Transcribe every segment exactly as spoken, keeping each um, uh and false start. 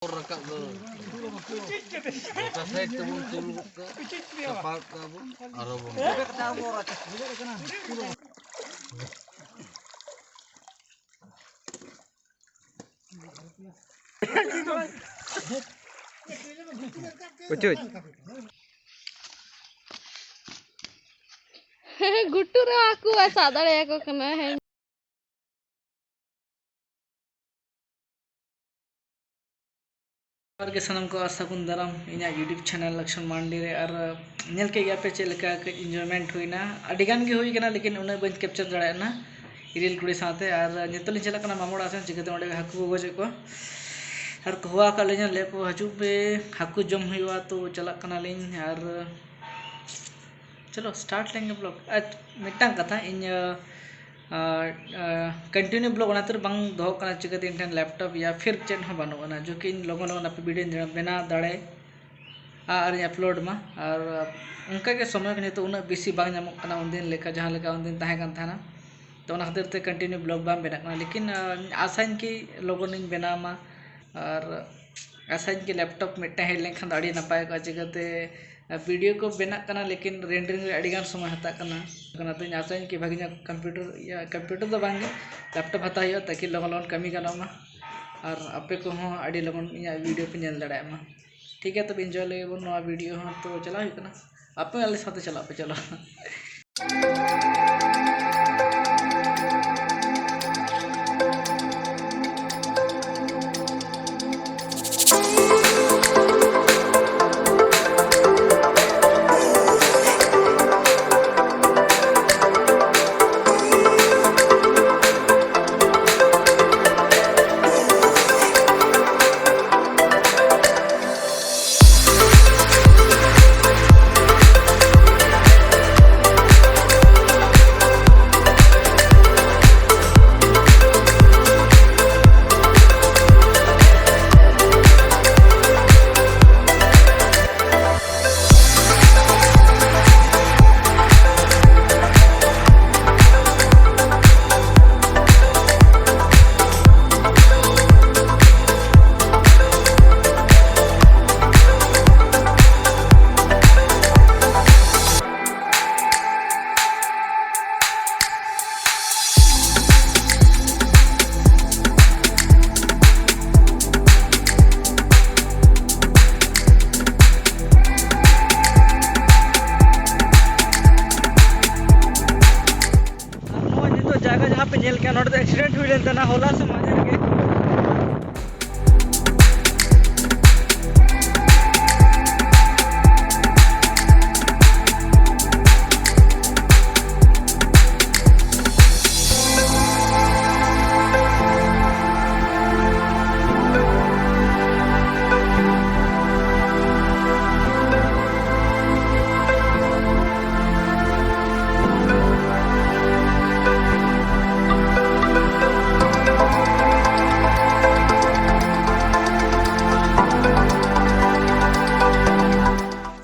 ᱨᱟᱠᱟᱵ ᱫᱚ ᱜᱚᱴᱟ ᱥᱟᱭᱤᱰ ᱛᱮᱵᱚᱱ ᱛᱩᱞ ᱜᱚᱫ ᱠᱟᱜᱼᱟ, ᱪᱟᱯᱟ ᱜᱚᱫ ᱠᱟᱜᱼᱟ ᱵᱚᱱ, ᱟᱨᱚ ᱵᱚᱱ ᱩᱪᱩᱡ᱾ ᱜᱷᱩᱴᱩ ᱨᱮᱦᱚᱸ ᱦᱟᱹᱠᱩ ᱵᱟᱭ ᱥᱟᱵ ᱫᱟᱲᱮᱭᱟᱠᱚ ᱠᱟᱱᱟ᱾ ᱦᱮᱸ᱾ ᱡᱚᱦᱟᱨ ᱜᱮ ᱥᱟᱱᱟᱢ ᱠᱚ, ᱟᱨ ᱥᱟᱹᱜᱩᱱ ᱫᱟᱨᱟᱢ ᱤᱧᱟᱹᱜ YouTube channel ᱞᱚᱠᱥᱢᱚᱱ ᱢᱟᱱᱰᱤ ᱨᱮ᱾ ᱟᱨ ᱧᱮᱞ ᱠᱮᱫ ᱜᱮᱭᱟ ᱯᱮ ᱪᱮᱫ ᱞᱮᱠᱟ ᱠᱟᱹᱡ enjoyment ᱦᱩᱭᱱᱟ᱾ ᱟᱹᱰᱤ ᱜᱟᱱ ᱜᱮ ᱦᱩᱭ ᱠᱟᱱᱟ, ᱞᱮᱠᱤᱱ ᱩᱱᱟᱹᱜ ᱵᱟᱹᱧ capture ᱫᱟᱲᱮᱭᱟᱜᱼᱟ ᱤᱨᱤᱞ ᱠᱩᱲᱤ ᱥᱟᱶᱛᱮ᱾ ᱟᱨ ᱱᱤᱛᱚᱜ ᱞᱤᱧ ᱪᱟᱞᱟᱜ ᱠᱟᱱᱟ ᱢᱟᱢᱚ ᱚᱲᱟᱜ ᱥᱮᱱ, ᱪᱤᱠᱟᱹᱛᱮ ᱚᱸᱰᱮ ᱦᱟᱹᱠᱩ ᱠᱚ ᱜᱚᱡᱮᱫ ᱠᱚᱣᱟ᱾ ᱟᱨ ᱠᱚ ᱦᱚᱦᱚ ᱟᱠᱟᱫ ᱞᱤᱧᱟ, ᱞᱟᱹᱭ ᱟᱠᱚ, "ᱦᱤᱡᱩᱜ ᱯᱮ, ᱦᱟᱹᱠᱩ ᱡᱚᱢ ᱦᱩᱭᱩᱜᱼᱟ", ᱛᱚ ᱪᱟᱞᱟᱜ ᱠᱟᱱᱟᱞᱤᱧ᱾ ᱟᱨ ᱪᱚᱞᱚ start ᱞᱮᱱᱜᱮ vlog᱾ ᱟᱨ ᱢᱤᱫᱴᱟᱝ ᱠᱟᱛᱷᱟ, ᱤᱧ, ᱟᱨ, ᱟᱨ continue vlog ᱚᱱᱟ ᱠᱷᱟᱹᱛᱤᱨ ᱵᱟᱝ ᱫᱚᱦᱚᱜ ᱠᱟᱱᱟ, ᱪᱤᱠᱟᱹᱛᱮ ᱤᱧ ᱴᱷᱮᱱ laptop ᱭᱟ ᱯᱷᱤᱨ ᱪᱮᱫ ᱦᱚᱸ ᱵᱟᱹᱱᱩᱜ ᱟᱱᱟ, ᱡᱚᱠᱤ ᱤᱧ ᱞᱚᱜᱚᱱ ᱞᱚᱜᱚᱱ ᱟᱯᱮ video ᱧ ᱵᱮᱱᱟᱣ ᱫᱟᱲᱮ ᱟᱨ ᱤᱧ upload ᱢᱟ᱾ ᱟᱨ ᱚᱱᱠᱟ ᱜᱮ ᱥᱚᱢᱚᱭ ᱠᱚ ᱱᱤᱛᱚᱜ ᱩᱱᱟᱹᱜ ᱵᱮᱥᱤ ᱵᱟᱝ ᱧᱟᱢᱚᱜ ᱠᱟᱱᱟ, ᱩᱱᱫᱤᱱ ᱞᱮᱠᱟ ᱡᱟᱦᱟᱸ ᱞᱮᱠᱟ ᱩᱱᱫᱤᱱ ᱛᱟᱦᱮᱸ ᱠᱟᱱ ᱛᱟᱦᱮᱱᱟ᱾ ᱛᱚ ᱚᱱᱟ ᱠᱷᱟᱹᱛᱤᱨ ᱛᱮ continue vlog ᱵᱟᱝ ᱵᱮᱱᱟᱜ ᱠᱟᱱᱟ, ᱞᱮᱠᱤᱱ, ᱟᱨ, ᱟᱥᱟᱧ ᱠᱤ ᱞᱚᱜᱚᱱᱤᱧ ᱵᱮᱱᱟᱣ ᱢᱟ᱾ ᱟᱨ ᱟᱥᱟᱧ ᱠᱤ laptop ᱢᱤᱫᱴᱟᱝ ᱦᱮᱡ ᱞᱮᱱᱠᱷᱟᱱ ᱫᱚ ᱟᱹᱰᱤ ᱱᱟᱯᱟᱭ ᱠᱚᱜᱼᱟ, ᱪᱤᱠᱟᱹᱛᱮ video ᱠᱚ ᱵᱮᱱᱟᱜ ᱠᱟᱱᱟ, ᱞᱮᱠᱤᱱ rendering ᱨᱮ ᱟᱹᱰᱤ ᱜᱟᱱ ᱥᱚᱢᱚᱭ ᱦᱟᱛᱟᱜ ᱠᱟᱱᱟ᱾ ᱚᱱᱟᱛᱮᱧ ᱟᱥᱟᱭᱟᱹᱧ ᱠᱤ ᱵᱷᱟᱜᱮ ᱧᱚᱜ computer, ᱤᱭᱟᱹ, computer ᱫᱚ ᱵᱟᱝ ᱜᱮ, laptop ᱦᱟᱛᱟᱣ ᱦᱩᱭᱩᱜᱼᱟ, ᱛᱟᱠᱤ ᱞᱚᱜᱚᱱ ᱞᱚᱜᱚᱱ ᱠᱟᱹᱢᱤ ᱜᱟᱱᱚᱜ ᱢᱟ ᱟᱨ ᱟᱯᱮ ᱠᱚᱦᱚᱸ ᱟᱹᱰᱤ ᱞᱚᱜᱚᱱ ᱤᱧᱟᱹᱜ video ᱯᱮ ᱧᱮᱞ ᱫᱟᱲᱮᱭᱟᱜ ᱢᱟ᱾ ᱴᱷᱤᱠ ᱜᱮᱭᱟ, ᱛᱚᱵᱮ enjoy ᱞᱮᱜᱮ ᱵᱚᱱ ᱱᱚᱣᱟ video ᱦᱚᱸ᱾ ᱛᱚ ᱪᱟᱞᱟᱣ ᱦᱩᱭᱩᱜ ᱠᱟᱱᱟ, ᱟᱯᱮ ᱟᱞᱮ ᱥᱟᱶᱛᱮ ᱪᱟᱞᱟᱜ ᱯᱮ, ᱪᱚᱞᱚ᱾ ᱱᱚᱰᱮ ᱫᱚ ᱮᱠᱥᱤᱰᱮᱱᱴ ᱦᱩᱭ ᱞᱮᱱ ᱛᱟᱦᱮᱱᱟ ᱦᱚᱞᱟ ᱥᱮ ᱢᱟᱫᱷᱮᱨ ᱜᱮ᱾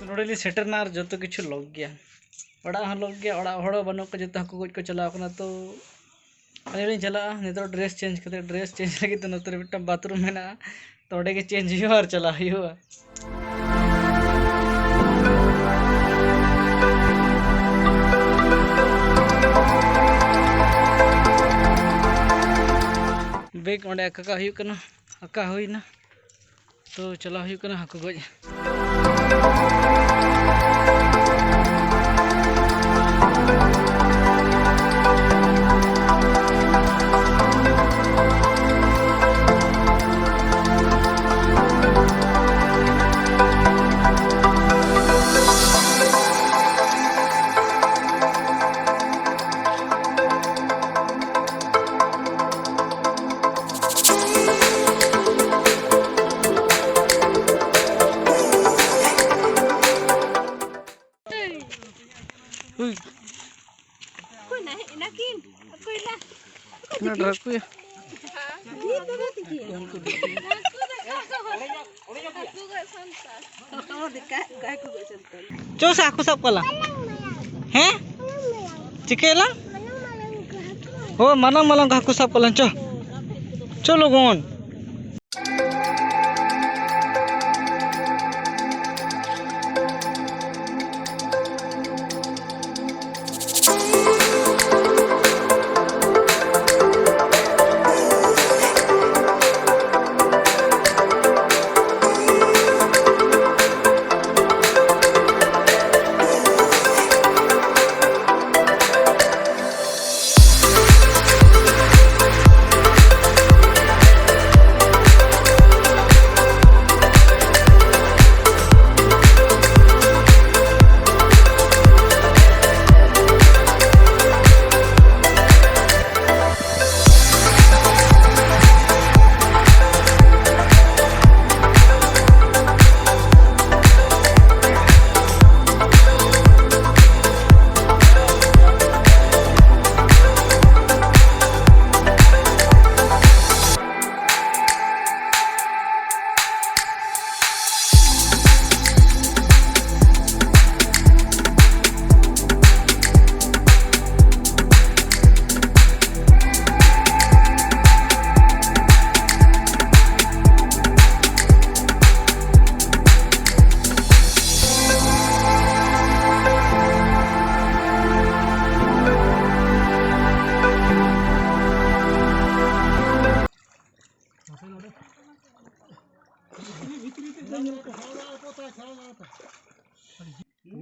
ᱱᱚᱰᱮ ᱞᱤᱧ ᱥᱮᱴᱮᱨᱱᱟ ᱟᱨ ᱡᱚᱛᱚ ᱠᱤᱪᱷᱩ ᱞᱚᱠ ᱜᱮᱭᱟ, ᱚᱲᱟᱜ ᱦᱚᱸ ᱞᱚᱠ ᱜᱮᱭᱟ, ᱚᱲᱟᱜ ᱦᱚᱲ ᱦᱚᱸ ᱵᱟᱹᱱᱩᱜ ᱠᱚᱣᱟ, ᱡᱚᱛᱚ ᱦᱟᱹᱠᱩ ᱜᱚᱡ ᱠᱚ ᱪᱟᱞᱟᱣ ᱠᱟᱱᱟ᱾ ᱛᱚ ᱟᱹᱞᱤᱧ ᱞᱤᱧ ᱪᱟᱞᱟᱜᱼᱟ ᱱᱤᱛᱚᱜ ᱰᱨᱮᱥ ᱪᱮᱧᱡᱽ ᱠᱟᱛᱮ᱾ ᱰᱨᱮᱥ ᱪᱮᱧᱡᱽ ᱞᱟᱹᱜᱤᱫ ᱛᱮ ᱱᱚᱛᱮ ᱨᱮ ᱢᱤᱫᱴᱟᱝ ᱵᱟᱛᱷᱨᱩᱢ ᱢᱮᱱᱟᱜᱼᱟ, ᱛᱚ ᱚᱸᱰᱮ ᱜᱮ ᱪᱮᱧᱡᱽ ᱦᱩᱭᱩᱜᱼᱟ ᱟᱨ ᱪᱟᱞᱟᱜ ᱦᱩᱭᱩᱜᱼᱟ᱾ ᱵᱮᱜᱽ ᱚᱸᱰᱮ ᱟᱠᱟ ᱠᱟᱜ ᱦᱩᱭᱩᱜ ᱠᱟᱱᱟ, ᱟᱠᱟ ᱦᱩᱭᱱᱟ᱾ ᱛᱚ ᱪᱟᱞᱟᱣ ᱦᱩᱭᱩᱜ ᱠᱟᱱᱟ ᱦᱟᱹᱠᱩ ᱜᱚᱡ᱾ ᱦᱩᱭ᱾ ᱚᱠᱚᱭ ᱱᱟ ᱦᱮᱡ ᱮᱱᱟ ᱠᱤᱱ? ᱚᱠᱚᱭ ᱱᱟ? ᱚᱱᱟ ᱰᱨᱟᱜᱽ ᱠᱚ᱾ ᱪᱚ ᱥᱮ ᱦᱟᱹᱠᱩ ᱥᱟᱵ ᱠᱚᱣᱟᱞᱟᱝ᱾ ᱦᱮᱸ? ᱪᱤᱠᱟᱹᱭᱟᱞᱟᱝ? ᱦᱳᱭ, ᱢᱟᱨᱟᱝ ᱢᱟᱨᱟᱝ ᱠᱚ ᱦᱟᱹᱠᱩ ᱥᱟᱵ ᱠᱚᱣᱟᱞᱟᱝ, ᱪᱚ᱾ ᱪᱚ ᱞᱚᱜᱚᱱ᱾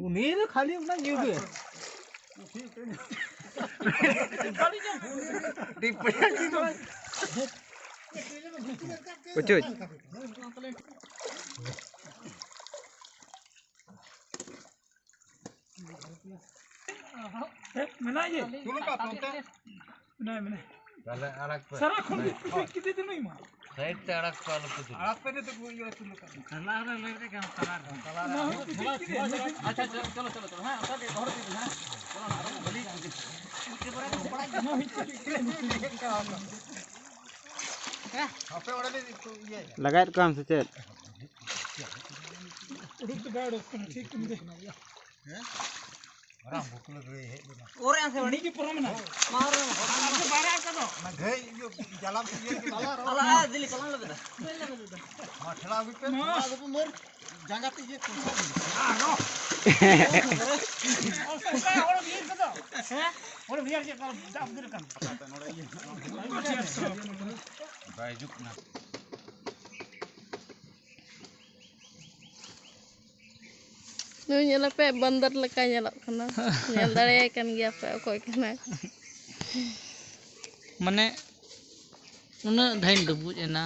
ᱩᱱᱤ ᱫᱚ ᱠᱷᱟᱹᱞᱤ ᱚᱱᱟ ᱧᱩ ᱜᱮ᱾ ᱯᱩᱪᱩᱡ᱾ ᱢᱮᱱᱟᱭ ᱜᱮ᱾ ᱢᱮᱱᱟᱭ, ᱢᱮᱱᱟᱭ᱾ ᱛᱟᱦᱞᱮ ᱟᱲᱟᱜ ᱯᱮ᱾ ᱥᱟᱨᱟ ᱠᱷᱚᱱ ᱜᱮ ᱠᱤᱫᱤ ᱫᱚ ᱱᱩᱭ ᱢᱟ᱾ ᱥᱟᱭᱤᱰ ᱛᱮ ᱟᱲᱟᱜ ᱯᱮ, ᱟᱞᱚ ᱯᱮ ᱫᱩᱲᱩᱵ᱾ ᱟᱲᱟᱜ ᱯᱮ, ᱱᱤᱛᱚᱜ ᱤᱭᱟᱹ ᱪᱩᱞᱩ ᱠᱟᱜ ᱢᱮ᱾ ᱛᱟᱞᱟ ᱨᱮ ᱞᱟᱹᱭ ᱞᱮᱠᱷᱟᱱ ᱛᱟᱞᱟ ᱨᱮ᱾ ᱚᱱᱟ ᱦᱚᱸ ᱠᱤᱫᱤ ᱠᱤᱫᱤ᱾ ᱟᱪᱪᱷᱟ, ᱟᱪᱪᱷᱟ, ᱪᱚᱞᱚ, ᱪᱚᱞᱚ, ᱪᱚᱞᱚ᱾ ᱦᱮᱸ, ᱚᱱᱠᱟ ᱜᱮ ᱜᱚᱦᱚᱲ ᱤᱫᱤ ᱵᱤᱱ, ᱦᱮᱸ᱾ ᱪᱚᱞᱚ ᱱᱟᱦᱟᱜ, ᱟᱨᱚ ᱵᱷᱟᱹᱞᱤ ᱜᱮ᱾ ᱚᱱᱟ ᱦᱚᱸ ᱠᱤᱫᱤ ᱠᱤᱫᱤ᱾ ᱦᱮᱸ, ᱟᱯᱮ ᱚᱲᱟᱜ ᱨᱮ ᱤᱭᱟᱹ᱾ ᱞᱟᱜᱟᱭᱮᱫ ᱠᱚᱣᱟᱢ ᱥᱮ ᱪᱮᱫ? ᱩᱰᱩᱠ ᱫᱚ ᱵᱟᱭ ᱩᱰᱩᱠ ᱠᱟᱱᱟ, ᱴᱷᱤᱠ ᱜᱮ ᱢᱮᱱᱟᱭᱟ᱾ ᱦᱮᱸ? ᱢᱟᱨᱟᱝ ᱵᱩᱠᱞᱟᱹ ᱜᱟᱹᱭ ᱦᱮᱡ ᱞᱮᱱᱟ᱾ ᱚᱨᱮ ᱟᱥᱮ ᱵᱟᱹᱲᱤ? ᱩᱱᱤ ᱜᱮ ᱯᱚᱨᱚᱢ ᱮᱱᱟ᱾ ᱢᱟ ᱚᱨᱮ ᱟᱥᱮ ᱵᱟᱹᱲᱤ? ᱚᱱᱟ ᱜᱷᱟᱹᱭ ᱤᱭᱟᱹ ᱡᱟᱞᱟᱢ ᱠᱚ ᱤᱭᱟᱹ ᱠᱮᱫᱟ᱾ ᱟᱞᱟ, ᱟᱞᱟ, ᱫᱤᱞᱤ ᱠᱚᱞᱟᱢ ᱞᱮ ᱵᱮᱫᱟ᱾ ᱢᱟ ᱴᱷᱮᱞᱟᱣ ᱟᱹᱜᱩᱭ ᱯᱮ᱾ ᱢᱟ᱾ ᱱᱚᱣᱟ ᱫᱚ ᱢᱟᱹᱨ ᱡᱟᱸᱜᱟ ᱛᱮ ᱤᱭᱟᱹ ᱠᱚ᱾ ᱟᱨᱦᱚᱸ᱾ ᱚᱱᱠᱟ ᱦᱚᱲ ᱵᱷᱤᱲ ᱠᱚᱫᱚ᱾ ᱦᱮᱸ? ᱦᱚᱲ ᱵᱷᱤᱲ ᱪᱮᱫ ᱠᱚ ᱫᱟᱜ ᱵᱷᱤᱲ ᱠᱟᱱ᱾ ᱱᱚᱰᱮ ᱤᱭᱟᱹ᱾ ᱵᱟᱭ ᱦᱤᱡᱩᱜ ᱠᱟᱱᱟ᱾ ᱱᱩᱭ ᱧᱮᱞᱮᱯᱮ, ᱵᱟᱱᱫᱚᱨ ᱞᱮᱠᱟᱭ ᱧᱮᱞᱚᱜ ᱠᱟᱱᱟ᱾ ᱧᱮᱞ ᱫᱟᱲᱮᱭᱟᱭ ᱠᱟᱱ ᱜᱮᱭᱟ ᱯᱮ ᱚᱠᱚᱭ ᱠᱟᱱᱟᱭ᱾ ᱢᱟᱱᱮ, ᱩᱱᱟᱹᱜ ᱰᱷᱮᱨ ᱰᱩᱵᱩᱡ ᱮᱱᱟ,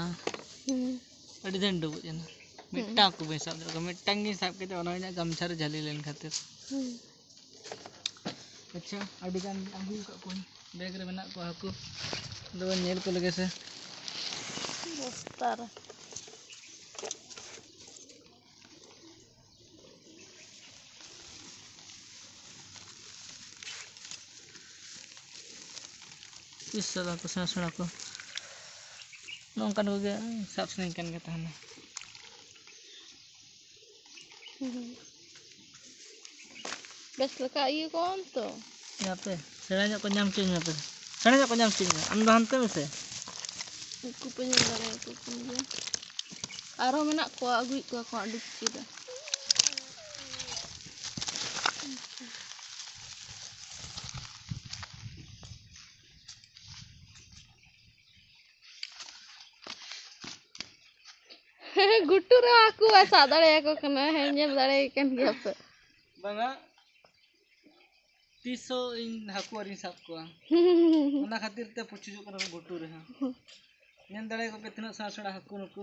ᱦᱩᱸ᱾ ᱟᱹᱰᱤ ᱰᱷᱮᱨ ᱰᱩᱵᱩᱡ ᱮᱱᱟ᱾ ᱦᱩᱸ᱾ ᱢᱤᱫᱴᱟᱝ ᱦᱟᱹᱠᱩ ᱵᱟᱹᱧ ᱥᱟᱵ ᱫᱟᱲᱮ ᱠᱚᱣᱟ, ᱢᱤᱫᱴᱟᱝ ᱜᱤᱧ ᱥᱟᱵ ᱠᱮᱫᱟ, ᱚᱱᱟ ᱤᱧᱟᱹᱜ ᱜᱟᱢᱪᱷᱟ ᱨᱮ ᱡᱷᱟᱹᱞᱤ ᱞᱮᱱ ᱠᱷᱟᱹᱛᱤᱨ᱾ ᱦᱩᱸ᱾ ᱟᱪᱪᱷᱟ, ᱟᱹᱰᱤ ᱜᱟᱱ ᱟᱹᱜᱩ ᱟᱠᱟᱫ ᱠᱚᱣᱟᱧ, ᱵᱮᱜᱽ ᱨᱮ ᱢᱮᱱᱟᱜ ᱠᱚᱣᱟ ᱦᱟᱹᱠᱩ᱾ ᱟᱫᱚ ᱵᱚᱱ ᱧᱮᱞ ᱠᱚ ᱞᱮᱜᱮ ᱥᱮ᱾ ᱵᱚᱥᱛᱟ ᱨᱮ᱾ ᱤᱥ, ᱥᱟᱞᱟ ᱠᱚ ᱥᱮᱬᱟ ᱥᱮᱬᱟ ᱠᱚ᱾ ᱱᱚᱝᱠᱟᱱ ᱠᱚᱜᱮ ᱥᱟᱵ ᱥᱟᱱᱟᱧ ᱠᱟᱱ ᱜᱮ ᱛᱟᱦᱮᱱᱟ᱾ ᱵᱮᱥ ᱞᱮᱠᱟ ᱤᱭᱟᱹ ᱠᱚᱢ ᱛᱚ᱾ ᱦᱟᱯᱮ, ᱥᱮᱬᱟ ᱧᱚᱜ ᱠᱚ ᱧᱟᱢ ᱦᱚᱪᱚᱧ ᱢᱮ ᱦᱟᱯᱮ᱾ ᱥᱮᱬᱟ ᱧᱚᱜ ᱠᱚ ᱧᱟᱢ ᱦᱚᱪᱚᱧ ᱢᱮ᱾ ᱟᱢ ᱫᱚ ᱦᱟᱱᱛᱮ ᱢᱮᱥᱮ᱾ ᱩᱱᱠᱩ ᱯᱮ ᱧᱮᱞ ᱫᱟᱲᱮᱭᱟᱠᱚ ᱠᱟᱱ ᱜᱮᱭᱟ᱾ ᱟᱨᱦᱚᱸ ᱢᱮᱱᱟᱜ ᱠᱚᱣᱟ, ᱟᱹᱜᱩᱭᱮᱫ ᱠᱚᱣᱟ ᱠᱚ ᱦᱟᱸᱜ ᱰᱩᱵᱠᱤ ᱨᱮ᱾ ᱜᱩᱰ ᱜᱷᱩᱴᱩ ᱨᱮ ᱦᱟᱹᱠᱩ ᱵᱟᱭ ᱥᱟᱵ ᱫᱟᱲᱮᱭᱟᱠᱚ ᱠᱟᱱᱟ᱾ ᱦᱮᱸ, ᱧᱮᱞ ᱫᱟᱲᱮᱭᱟᱭ ᱠᱟᱱ ᱜᱮᱭᱟ ᱯᱮ᱾ ᱵᱟᱝᱟ, ᱛᱤᱥ ᱦᱚᱸ ᱤᱧ ᱦᱟᱹᱠᱩ ᱟᱹᱣᱨᱤᱧ ᱥᱟᱵ ᱠᱚᱣᱟ᱾ ᱚᱱᱟ ᱠᱷᱟᱹᱛᱤᱨ ᱛᱮ ᱯᱩᱪᱩᱡᱚᱜ ᱠᱟᱱᱟ ᱠᱚ ᱜᱷᱩᱴᱩ ᱨᱮᱦᱚᱸ᱾ ᱧᱮᱞ ᱫᱟᱲᱮᱭᱟᱠᱚ ᱯᱮ ᱛᱤᱱᱟᱹᱜ ᱥᱮᱬᱟ ᱥᱮᱬᱟ ᱦᱟᱹᱠᱩ ᱱᱩᱠᱩ᱾